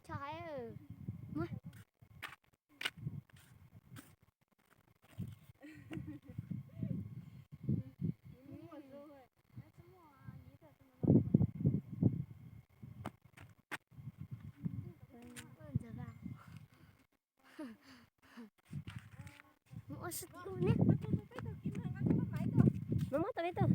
Tso hais. Mus ua si tim ub ne. Mus muab tau peb tug.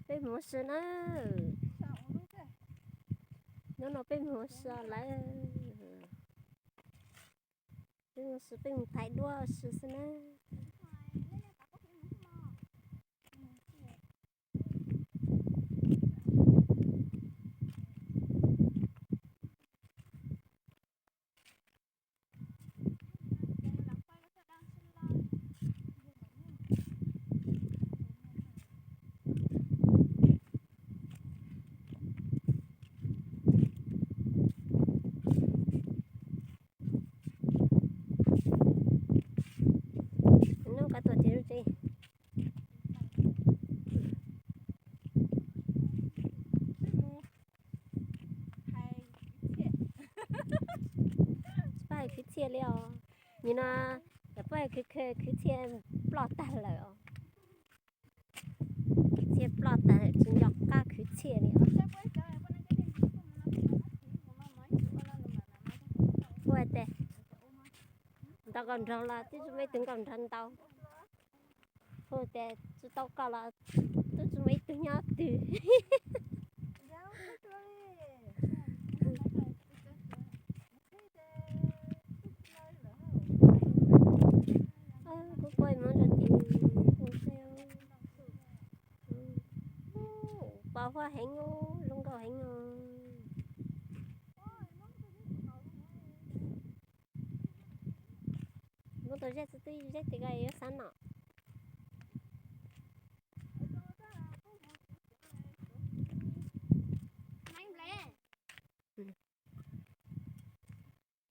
Peb mus ua si na. Hnub no peb mus ua si lawm. Peb mus ua si, peb mus thaiv duab ua si xwb na. Nub koj tuaj txiv lub tsev. Tsis paub hais khwv txhiaj li os. Nim no yog paub hais khwv, khwv txhiaj ploj tag lawm os. Khwv txhiaj ploj tag lawm tsis nco qab khwv txhiaj li os. Ua tes, ntaus nkauj nraug los twb tsis muaj ib tug nkauj nraug ntaus. Hu tias tsis tau koj los twb tsis muaj ib tug nyob twg. Kuv poj mus rau tim hu seb. Pos huab heev, zoo nkauj heev os. Muab tau zeb xwb twb zeb tiag koj yuav xav nom.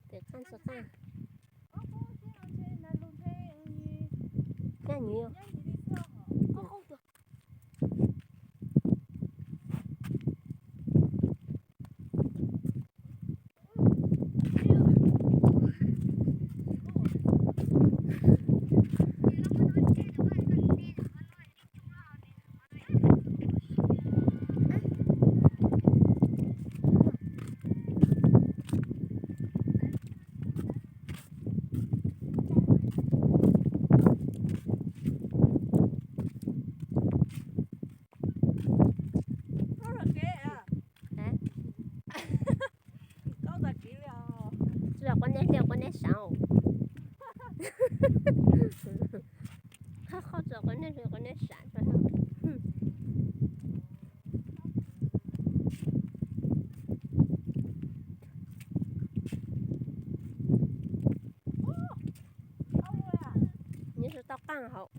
Tes qaj tsis qaj. Nyab nyuv yog. Tsis yog quav neb hliaj quav neb sav. Qhov tsis yog quav neb hliaj quav neb sav. Nws tsis tau qaj hauv.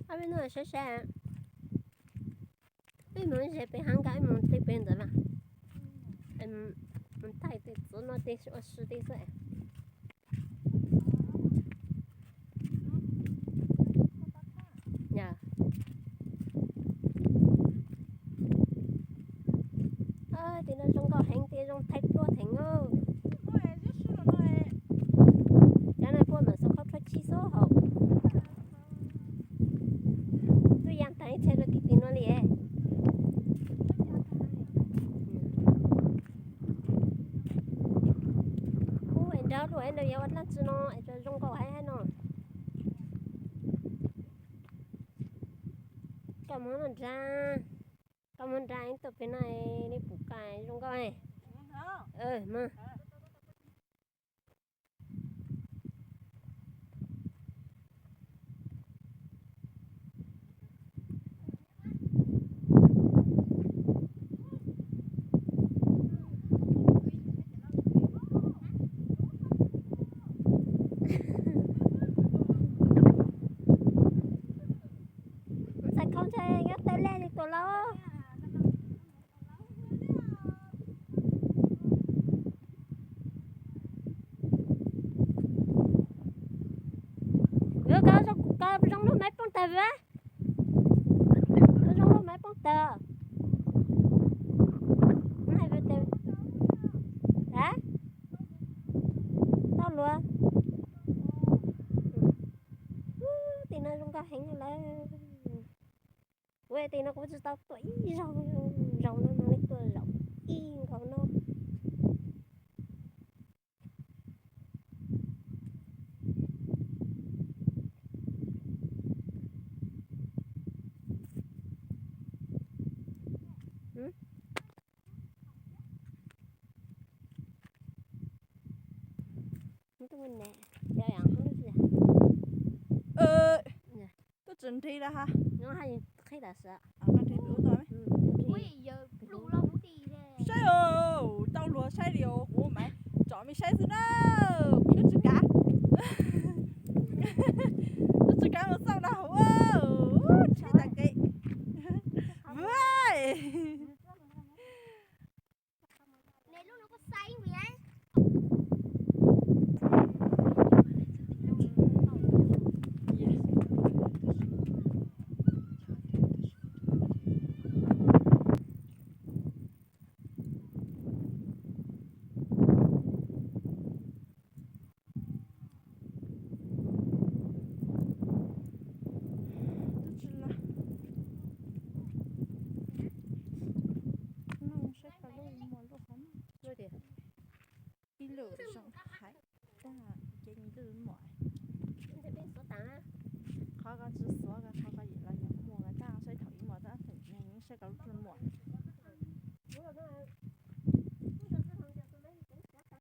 Ob peb hnub saib saib, wb mus ze pem hav nkauj, wb mus tej pem ntawd mas, mus thaij tej txiv no tej ua si tej xwb. Tim no zoo nkauj heev, tim zoo thaij duab heev os. Cov no puab mam xov khob rhuab chib xub hauv. Twb ya tag ib txhia rau tim tim no li. Ub, es nrog luag es nrog yog ua dlaab tsi no es zoo nkauj heev no. Koj mus no nrad, koj mus nrad tuaj pem no li pum koj zoo nkauj. Ua, ua zoo los mas poob tawg. Hais tias, a, tau luag. Tim no zoo nkauj heev lawm. Kuv tim no kuv tsis tau tuaj ib zaug, zaum no no li tuaj zaum ib nkaus no. Tuaj tsis nrig lawm ha. Saib, tau luag saib li os, kuv mas tsom me saib xwb na. Kuv twb tsis kav, twb tsis kav mus xauj na hauv, tsis tas kev. Twb tsis laj. Saib koj lub muag lub qhov no. Ib lub zoo hais, tab ces lub muag. Qhov koj tsis xuav, qhov koj yim los yog muag, tab saib thaum ib muag tab thaum saib koj lub muag.